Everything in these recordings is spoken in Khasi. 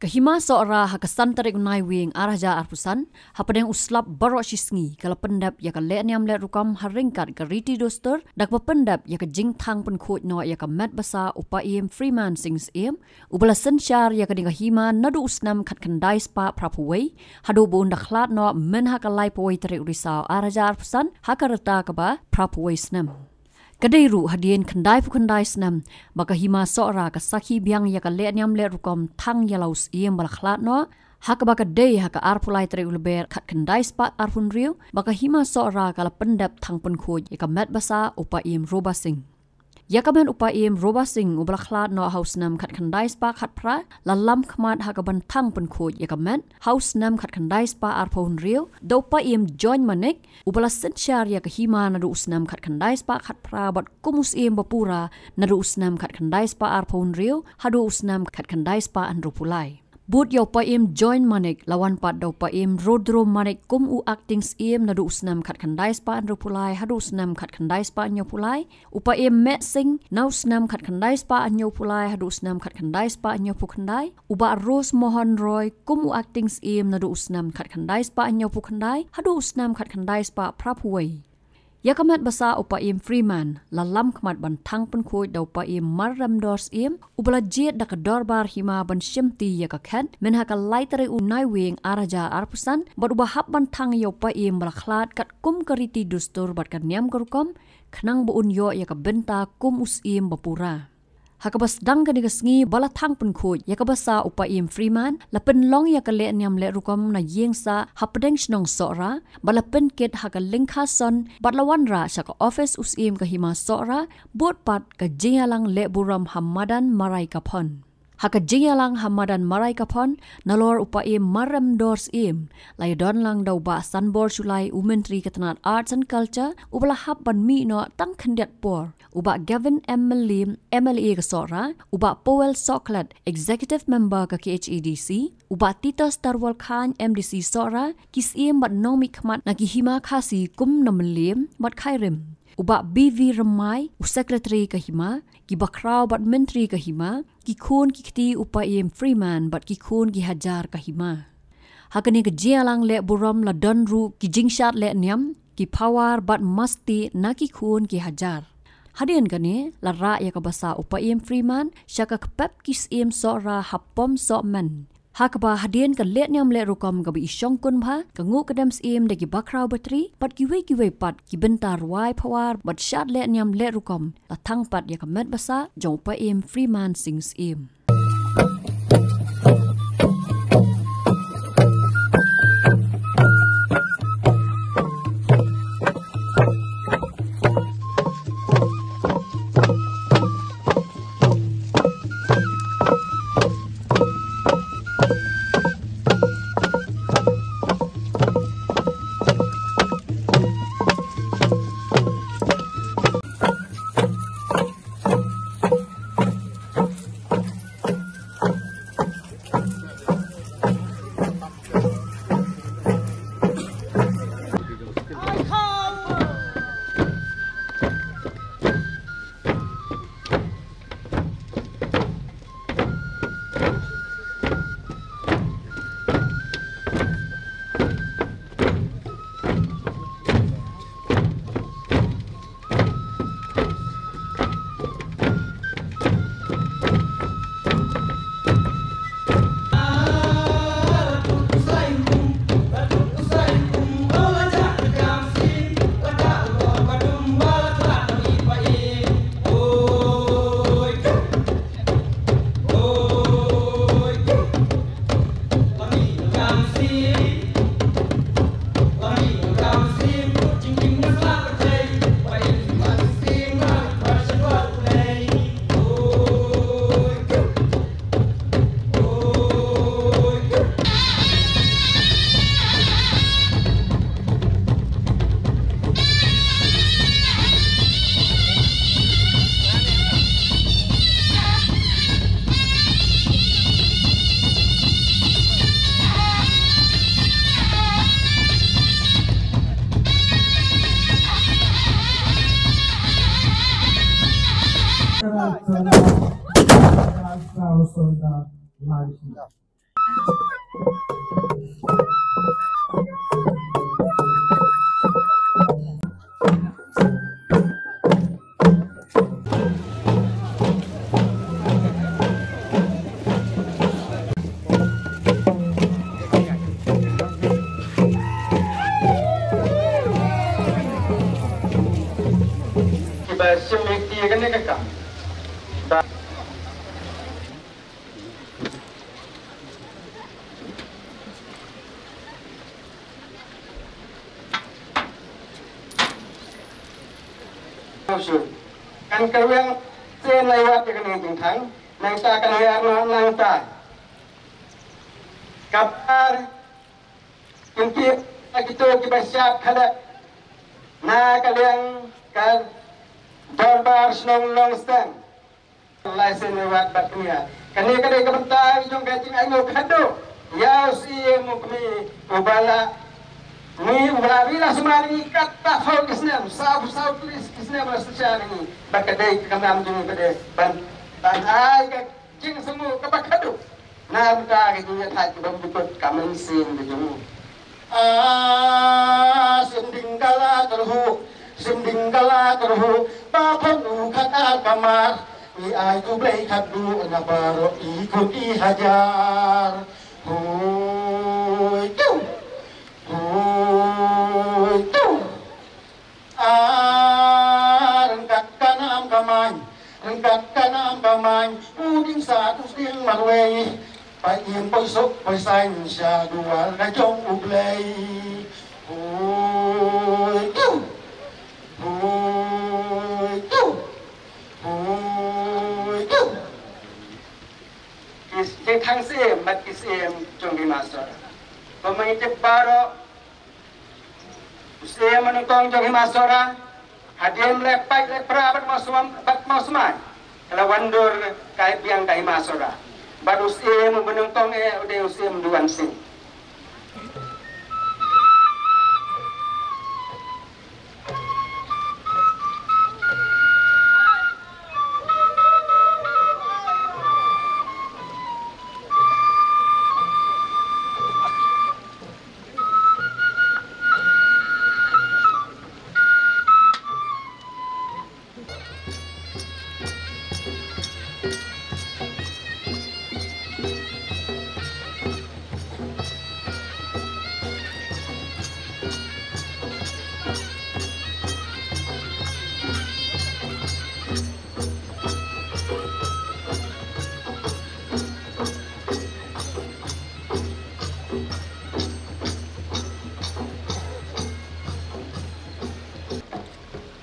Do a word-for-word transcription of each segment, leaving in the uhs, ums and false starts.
Ka Hima Sohra ha ka san tarik u Naiwieng ar hajar arphew san, hapdeng u slap baroh shi sngi ka la pyndep ïa ka lehniam lehrukom ha ryngkat ka riti dustur, da kaba pyndep ïa ka jingthang pynkhuid noh ïa ka met basa u Paiem Freeman Sing Syiem, uba la synshar ïa kane ka hima naduh u snem khatkhyndai spah phraphew wei, haduh ba un da khlad noh mynha ka laiphew wei tarik u Risaw ar hajar arphew san, ha ka rta kaba phraphew wei snem. Ka dei ruh hadien khyndaiphew khyndai snem ba ka Hima Sohra ka sakhi biang ïa ka lehniam lehrukom thang ïa la u Syiem ba la khlad noh, ha kaba ka dei ha ka arphew lai tarik u Lber khatkhyndai spah arphew hynriew ba ka Hima Sohra ka la pyndep thang pynkhuid ïa ka met basa u Paiem Roba Sing. Ïa ka met u Paiem Roba Sing uba la khlad noh ha u snem khatkhyndai spah khatphra, la lam khmat ha kaban thang pynkhuid ïa ka met ha u snem khatkhyndai spah arphew hynriew da u Paiem John Manik, uba la synshar ïa ka hima naduh u snem khatkhyndai spah khatphra bad kum u Syiem ba pura naduh u snem khatkhyndai spah arphew hynriew haduh u snem khatkhyndai spah hynriewphew lai. Bad ïa u Paiem John Manik la wan pat da u Paiem Rudra Manik kum u acting Syiem naduh u snem khatkhyndai spah hynriewphew lai haduh u snem khatkhyndai spah hynñiewphew lai, u Paiem Mehsing na u snem khatkhyndai spah hynñiewphew lai haduh u snem khatkhyndai spah hynñiewphew khyndai, u Bah Rose Mohan Roy kum u acting Syiem naduh u snem khatkhyndai spah hynñiewphew khyndai haduh u snem khatkhyndai spah phraphew wei. Ïa ka met basa u Paiem Freeman la lam khmat ban thang pynkhuid da u Paiem Marremdor Syiem, uba la jied da ka dorbar hima ban shimti ïa ka khet mynha ka lai tarik u Naiwieng ar hajar arphew san, bad uba hap ban thang ïa u Paiem ba la khlad katkum ka riti dustur bad ka niam ka rukom, khnang ba un ïoh ïa ka bynta kum u Syiem ba pura. Ha kaba sdang kane ka sngi ba la thang pynkhuid ïa ka basa u Paiem Freeman, la pynlong ïa ka lehniam lehrukom na ïing sah hapdeng shnong Sohra, ba la pynkit ha ka lyngkha son bad la wanrah sha ka ophis u Syiem ka Hima Sohra, bad pat ka jingïalang lehburom ha madan Maraikaphon. Ha ka jingïalang ha madan Maraikaphon, nalor u Paiem Marremdor Syiem, la ïadon lang da u Bah Sanbor Shullai u Myntri ka tnat Arts and Culture, uba la hap ban mih noh tang khyndiat por, u Bah Gavin M Mylliem, M L A ka Sohra, u Bah Powell Sohkhlet, Executive Member ka K H A D C, u Bah Titus Tarwal Chyne, M D C Sohra, ki Syiem bad nongmihkhmat na ki hima Khasi kum na Mylliem bad Khyrim, u Bah B V Rymbai, u Secretary ka hima, ki bakhraw bad myntri ka hima, ki khun ki kti u Paiem Freeman bad ki khun ki hajar ka hima. Ha kane ka jingïalang lehburom la don ruh ki jingshad lehniam, ki phawar bad masti na ki khun ki hajar. Hadien kane la rah ïa ka basa u Paiem Freeman sha ka kpep ki Syiem Sohra ha pom Sohmen. Ha kaba hadien ka lehniam lehrukom kaba i shongkun bha, ka nguh ka dem Syiem da ki bakhraw batri bad kiwei kiwei pat ki bynta rwai phawar bad shad lehniam lehrukom, la thang pat ïa ka met basa jong u Paiem Freeman Sing Syiem. Kiba shim ïa kane ka kam. Ba Kan kyrwiang sien lai wat ïa kane ka jingthang, nangta kan hiar noh nangta. Kaba ar, kin tip ïa kito kiba shad khalep na ka liang ka dorbar shnong Nongstang. Lai sien wat bad kane. Kane ka dei ka bynta jong ka jingainguh khatduh ïa u Syiem u kmie uba la, ngi uba la ri la sumar ngi katba phew ki snem, saw, saw tylli ki snem la synshar ngi. Bad ka dei ka kam jong ngi ka dei ban, ban ai ka jingsngew kaba khatduh na ka bynta ka jingïathait kaba bymjukut ka mynsiem ka jong u. Ah, sending kala terhu, sending kala terhu, ba pon u khat ar kamar, ngi ai khublei khatduh na baroh i khun i hajar. Hui tu, hui tu. Ah, ryngkat ka nam ka main, ryngkat ka nam ka main, u ding sa tu ding marwei, pa im poi sok poi sain sha duar ka jong U Blei. Hui tu, hui tu, hui tu. Ki jingthang syiem bad ki syiem jong ki Hima Sohra. Kumba ngi tip baroh, u Syiem ba nyngkong jong Hima Sohra, hadien leh pait leh pra bad Mawsmai, bad Mawsmai, ka la wan dur ka biang ka Hima Sohra. Bad u Syiem ba nyngkong eh u dei u Syiem Duwan Sing.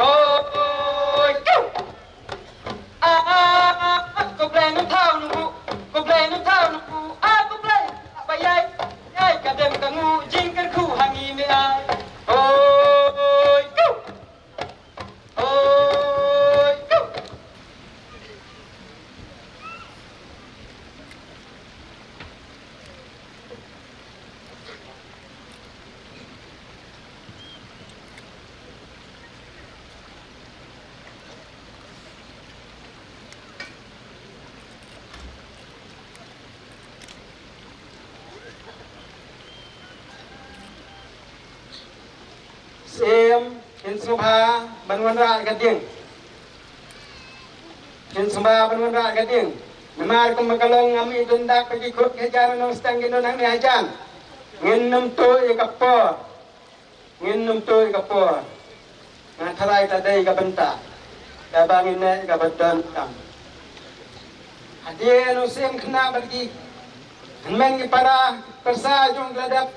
Oi, kiu! Ah, ah, ah, ah, khublei nongthaw nongbuh, khublei nongthaw nongbuh, ah, khublei, ah, ba ïai, ïai, ka dem ka nguh, jingkyrkhu ha ngi me ai. Oi, kiu! Oi, kiu! Syiem, phin sngewbha ban wanrah ka ding. Phin sngewbha ban wanrah ka ding. Namar kumba ka long, ngam i dun dak ba ki khun ki hajar Nongstang kin don hangne hajan. Ngin nym tuh ïa ka por. Ngin nym tuh ïa ka por. Nga tharai ta dei ka bynta kaba ngin neh ïa kaba donkam. Hadien u Syiem khynnah bad ki hynmen ki para pyrsa jong ki la dep,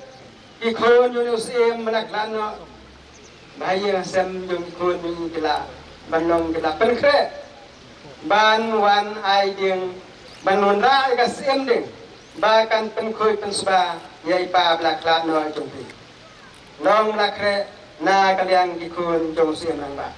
ki khun jong u Syiem ba la khlad noh. Ba ïing sem jong ki khun jong ki la ban long ki la pynkhreh ban wan ai ding, ban wanrah ïa ka Syiem ding ba kan pynkhuid pynsba ïa i pa ba la khlad noh jong phi. Nong la khreh na ka liang ki khun jong u Syiem Rangbah.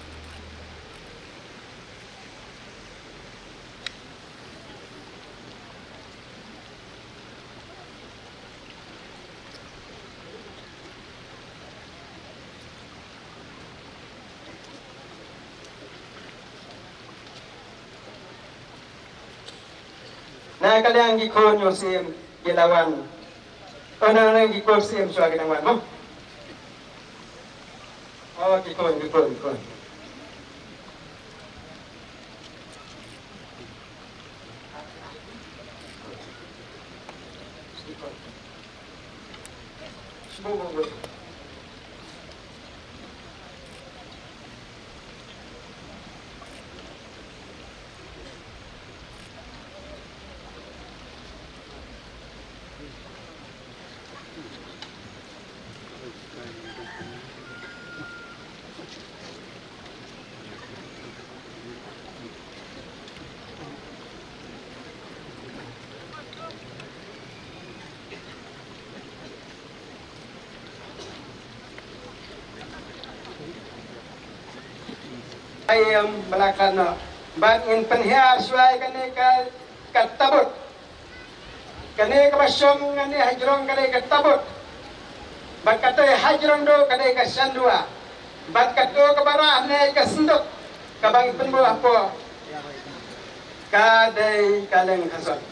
Na ka liang ki khun jong u Syiem, Ki la wan. Oh, nang nang ki khun Syiem shuwa ki nang wan mo. Oh, ki khun, ki khun, ki khun. Ai, em, ba la khlad noh. Bad ngin pynhiar shuwa ïa kane ka, ka tabut. Kane kaba shong hangne hajrong ka dei ka tabut. Bad kata hajrong duh ka dei ka shandua. Bad kato kaba rah hangne ka synduk kaba ngi pynbuh hapoh ka dei ka leng khason.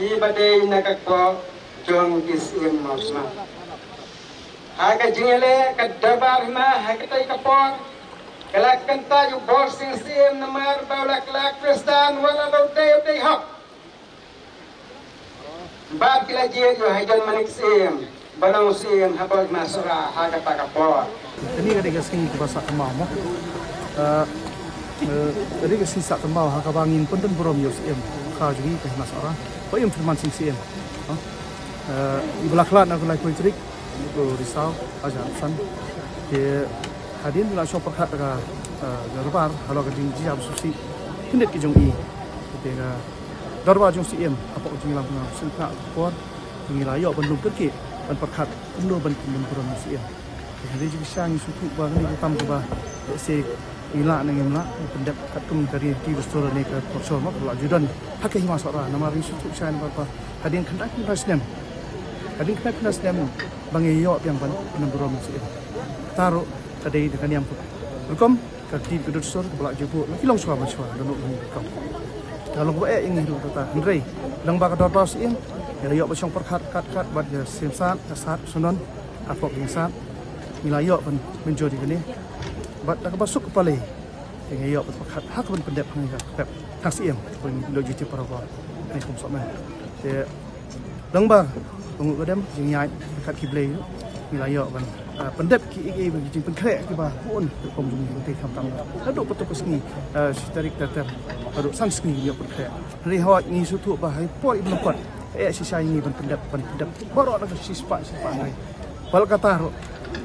Ïa ba dei na ka kpoh jong ki Syiem Mawsma. Ha ka jingïaleh ka Dorbar Hima ha katei ka por, ka la kyntait u Borsing Syiem namar ba u la khlad Khristan wat la u dei u dei hok. Bad ki la jied ïa u Hajan Manik Syiem ba long Syiem hapoh Hima Sohra ha kata ka por. Kane ka dei ka sngi kaba sah kynmaw mo. Eh, eh, ka dei ka sngi sah kynmaw ha kaba ngin pyndon burom ïa u Syiem kha jong ngi ka Hima Sohra, Bah Ïoh Tyrman Sing Syiem. Eh, ba la khlad na ka laiphew tarik u Risaw hajar arphew san. Te hadien ba la shong pyrkhat ka, eh, dorbar halor ka jingjia ba sngewsih khyndiat ka jong i. Te ka dorbar jong Syiem hapoh ka jingïalam ka sngewthuh ka por ngi la ïoh ban lum kyrkieh ban pyrkhat kumno ban pynlong burom Syiem. Te hadien jingshisha ngi sngewthuh ba kane ka kam kaba lehse ngi lah ne ngim lah, ngi pyndep katkum ka riti dustur ne ka culture mo, ka la ju don ha ka Hima Sohra namar ngi sngewthuh shai namar ba hadien khyndai phew snem, hadien khyndai phew snem ba ngi ïoh biang ban pynlong burom Syiem. Kata ruh ka dei da ka niam ka rukom, ka riti ka dustur kaba la ju buh la ki longshuwa banshuwa da ruh ngi rukom. Ka long ba eh ïa ngi ruh kata hynrei dang ba ka dorbar Syiem ngi la ïoh ba shong pyrkhat kat kat bad ka Syiem Sad, ka Sad Syndon, hapoh ka Syiem Sad ngi la ïoh ban mynjur ïa kane. Bad da kaba suk kaba lei te ngi ïoh ban pyrkhat ha ka ban pyndep ha ngi ka pep tang Syiem ban ïoh juti para ba ngi kum sohmeh. Te dang ba ngi ka dem jingïaid kat ki blei ngi la ïoh ban, ah, pyndep ki ei ei ba ki jingpynkhreh kiba bun rukom jong ngi te khamtam. Naduh pat ka sngi, ah, shi tarik ter ter haduh san sngi ngi ïoh pynkhreh. Hynrei hooid ngi sngewthuh ba ha i por i ba lyngkot eh shisha ïa ngi ban pyndep, ban pyndep baroh na ka shispah shispah hynrei. Bad kata ruh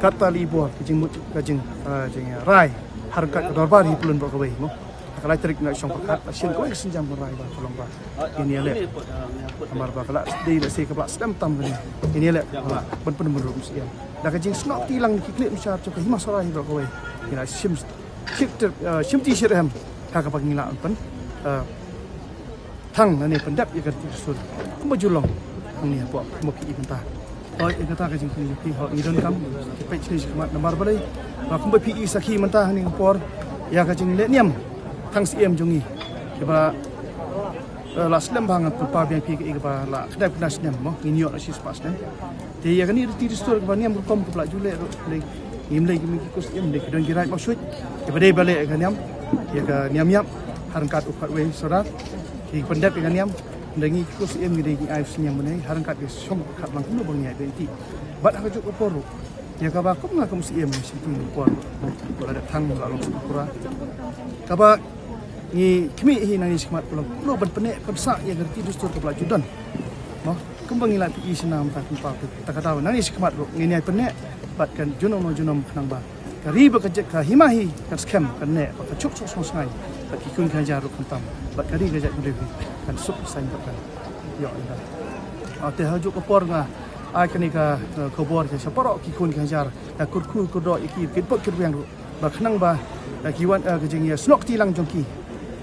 kata lei bor ka jingmut ka jing, ah, jingrai ha ryngkat ka dorbar hi pynlong baroh kawei mo. Ha ka lai tarik ngi la shong pyrkhat la shim kawei ka sienjam ban rai ba ka long ba ngin ïaleh. Namar ba ka la dei lehse kaba la slem tam kane, ngin ïaleh ban pynbun ruh Syiem da ka jingsnoh kti lang ki khlieh bishar jong ka Hima Sohra hi baroh kawei. Ngi la shim shim, eh, shim ti shim em ha kaba ngi la pyn, eh, thang lane pyndep ïa ka riti dustur kumba ju long hangne hapoh kumba phi i mynta. Hooid, ïa kata ka jingkylli jong phi, hooid, ngi donkam ki peit shane shakhmat namar balei ba kumba phi i sakhi mynta hangne ka por ïa ka jingleh niam tang Syiem jong ngi kiba, eh, la slem ba ngan pynpaw biang phi kaei kaba la khyndai phew khyndai snem mo, ngin ïoh na shispah snem. Te ïa kane riti dustur kaba niam rukom kaba la ju leh ruh, lei ngim lei ki mih ki khun Syiem, lei ki don ki raid mawshuit kiba dei ba leh ïa ka niam, ïa ka niam ïap ha ryngkat u khatwei Sordar. Ki pyndep ïa ka niam, hynrei ngi ki khun Syiem ngi dei ngi ai u synñiang bnai ha ryngkat ka shong pyrkhat lang kumno ba ngi ïaid beit. Bad ha kajuh ka por ruh ïa kaba kum nga kum Syiem ngi shim ti por ba la dep thang ba la long Singapura. Kaba ngi khmih hi nangne shakhmat kumno ban pynneh pynsah ïa ka riti dustur kaba la ju don. Mo, kumba ngi la phi i shynna mynta kumba te, ta ka daw nangne shakhmat ruh ngin ïai pynneh bad ka junom junom khnang ba ka ri bad ka jaid ka hima hi kan skhem, kan neh bad ka juk suk suk sngai. Ki khun ki hajar ruh khamtam bad ka ri ka jaitbynriew kan suk saiñ bad kan ïoh ïa ka. Te ha juh ka por nga ai kane ka khubor ka sha baroh ki khun ki hajar, ka kyrkhu kyrdoh ïa ki, ki bok ki rwiang ruh ba khnang ba ki wan ka jingïasnoh kti lang jong ki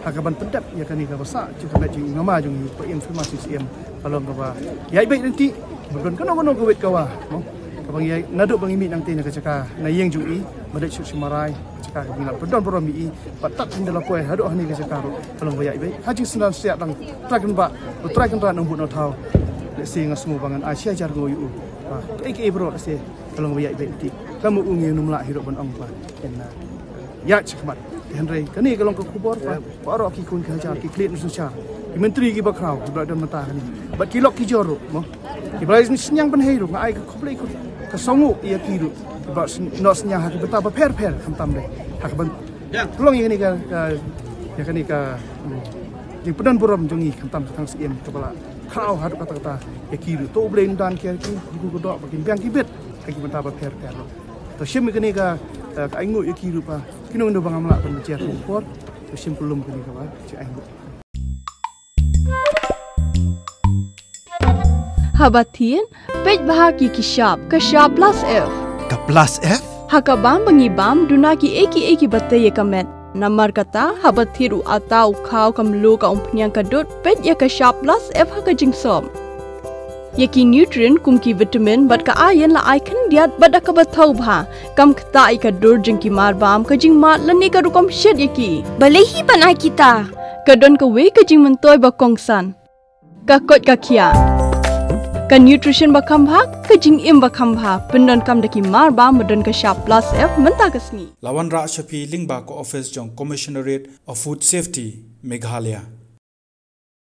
ha ka ban pyndep ïa kane ka basa jong ka met jong i mama jong i Bah Im Firman Sing Syiem ka long kaba ïaid beit lynti. Ba don kano kano ka wit ka wa, kaba ngi ïaid naduh ba ngi mih nangta na ka jaka na ïing jong i, ba dei suk sumar ai ka jaka ka ngi la pyndon burom ïa i. Bad tad hynda la poi haduh hangne ka jaka ruh ka long ba ïaid beit. Ha jingsynran siat dang trai kynbah u trai kynran u bud na thaw. Lehse nga sngew ba ngan ai shi hajar ngu ïa u. Ba kaei kaei baroh lehse ka long ba ïaid beit lynti. Ka mut u ngi nym lah hi ruh ban ong ba kin ïaid shakhmat. Hynrei kane ka long ka khubor ba baroh ki khun ki hajar, ki khlieh nusynshar, ki myntri kiba khraw kiba don mynta kane bad ki lok ki jor ruh mo, kiba la ïasynñiang ban hei ruh, nga ai ka khublei ka sngewnguh ïa ki ruh kiba noh synñiang ha ki bynta bapher bapher, khamtam dei ha ka ban pynlong ïa kane ka, ka, ïa kane ka, hmm, jingpyndon burom jong ngi khamtam ka tnat Syiem kaba la khraw haduh katta katta ïa ki ruh. To U Blei un don kiar ki, ki kyrdoh ba kin biang ki bit ha ki bynta bapher bapher ruh. To shim ïa kane ka, ka ainguh ïa ki ruh ba kino kino ba ngam lah ban jer ha ka por. To shim kyllum kane kaba jingaiñ. Haba thied, peit bha ki ki shap, ka shap plus F. Ka plus F? Ha ka bam ba ngi bam, duna kiei kiei kiba tei ïa ka met. Namar kata, haba thied u atta, u khaw, ka mluh, ka umphniang, ka dud, peit ïa ka shap plus F ha ka jingsop. Ïa ki nutrient kum ki vitamin bad ka iron la ai khyndiat bad da kaba thaw bha. Kam ktah ïa ka dur jong ki mar bam, ka jingmad lane ka rukom shet ïa ki. Balei hi ban ai kita? Ka don kawei ka jingmyntoi ba kongsan. Ka koit ka khiah. Ka nutrition ba kham bha, ka jingim ba kham bha. Pyndonkam da ki mar bam ba don ka shap plus F mynta ka sngi. La wanrah sha phi lyngba ka office jong Commissionerate of Food Safety, Meghalaya.